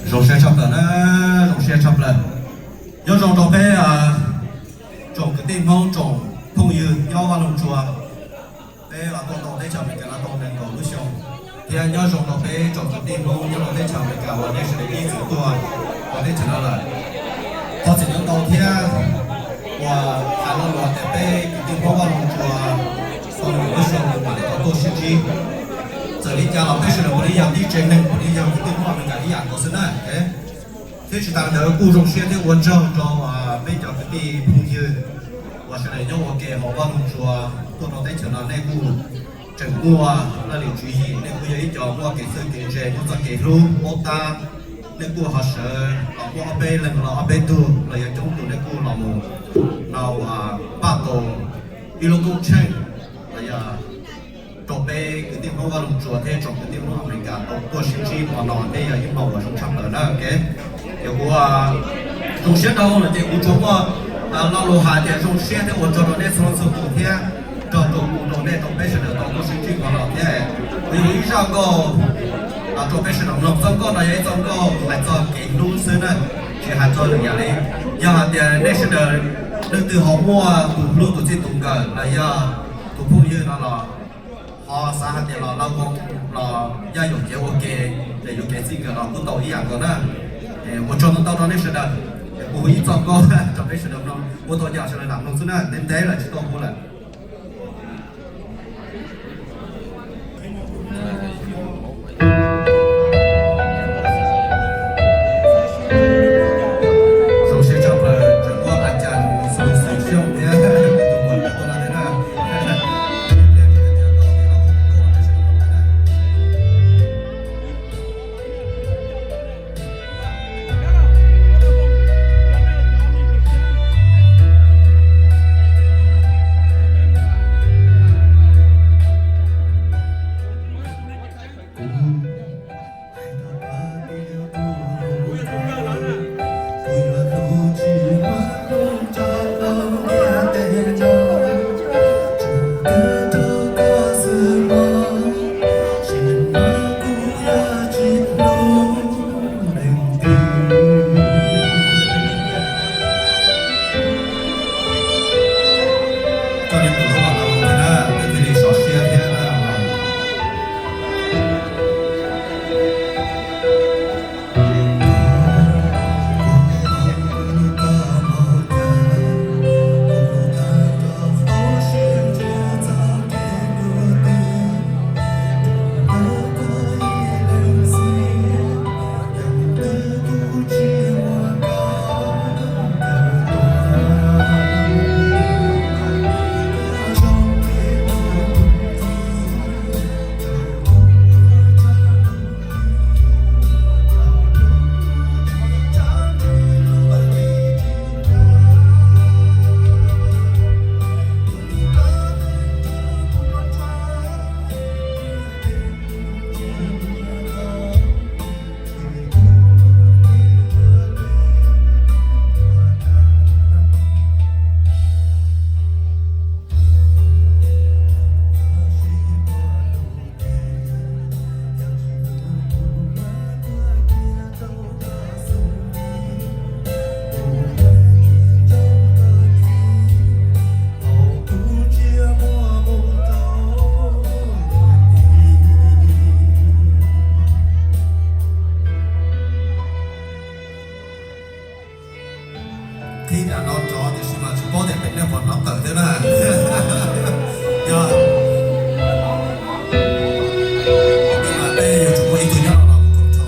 Zoo siab tshaj plaws na, zoo siab tshaj plaws. Nyob zoo rau peb tsoom kwv tij Hmoob, tsoom phooj ywg nyob Vaj Loog Tsua, peb los tuaj tau teb chaws Amelikas no tau nees nkaum lub xyoo, thiab nyob zoo rau peb tsoom kwv tij Hmoob nyob rau teb chaws Amelikas uas nej sawv daws ib txwm tuaj rau teb chaws no lawm. Thov txim ntau thiab uas hais lo lus tias peb kwv tij Hmoob Vaj Loog Tsua tau nees nkaum lub xyoo mam li tau tuaj sib ntsib. Txawm li cas los peb sawv daws puav leej yog tib tsev neeg, puav leej yog kwv tij Hmoob Amelikas ib yam nkaus xwb na. Thiab tsis tas ntawd kuj zoo siab thiab ua tsaug rau peb cov kwv tij phooj ywg uas sawv daws nyob ua ke hauv Vaj Loog Tsua tuaj rau teb chaws no, nej kuj tseem muaj laj lim tswv yim, nej kuj yog ib co muaj kev txawj kev ntse, muaj txoj kev hlub paub tab, nej kuj ho sawv los muaj ob peb leeg los ob peb tug los yog coob tug, nej kuj los mus no uas pab tau ib lub koob tsheej los yog rau peb kwv tij Hmoob Vaj Loog Tsua thiab tsoom kwv tij Hmoob Amelikas tau tuaj sib ntsib hmo no thiaj yog ib hmo uas zoo tshaj plaws na. Ces kuv zoo siab rau lawm ces kuv tsuas muaj lo lus hais tias zoo siab thiab ua tsaug rau nej txhua leej txhua tus thiab nrog rau kuv rau nej rau peb sawv daws tau tuaj sib ntsib hmo no thiab. Kuv yuav hu ib zaj nkauj rau peb sawv daws mloog. Txoj nkauj no yog ib txoj nkauj hais txog kev hlub xwb na, tsis hais txog lwm yam li. Yog hais tias nej sawv daws leej twg ho muaj tus hlub tus txij tus nkawm los yog tus phooj ywg no los ho xav hais tias los lau moo los yaj yuam kev ua ke, ces yuam kev txij nkawm los kuj tau ib yam nkaus na. Ua tsaug ntau ntau rau nej sawv daws. Kuv hu ib txoj nkauj rau peb sawv daws mloog, ua tau cas sawv daws lam mloog xwb na, ntev ntev lawm tsis tau hu lawm. Zoo siab tshaj plaws tseem muaj a cas xwm xwm xyoo thiab tus muam tuaj no thiab na. Koj li tus hlub los tau thiab na, peb thiaj li sov siab thiab na. Qhib nram no rov tiam sis mas tsis paub tias pem nej puas hnov tawm thiab na. Yog peb yuav tsum muaj ib tug nyob no los mus koom tso.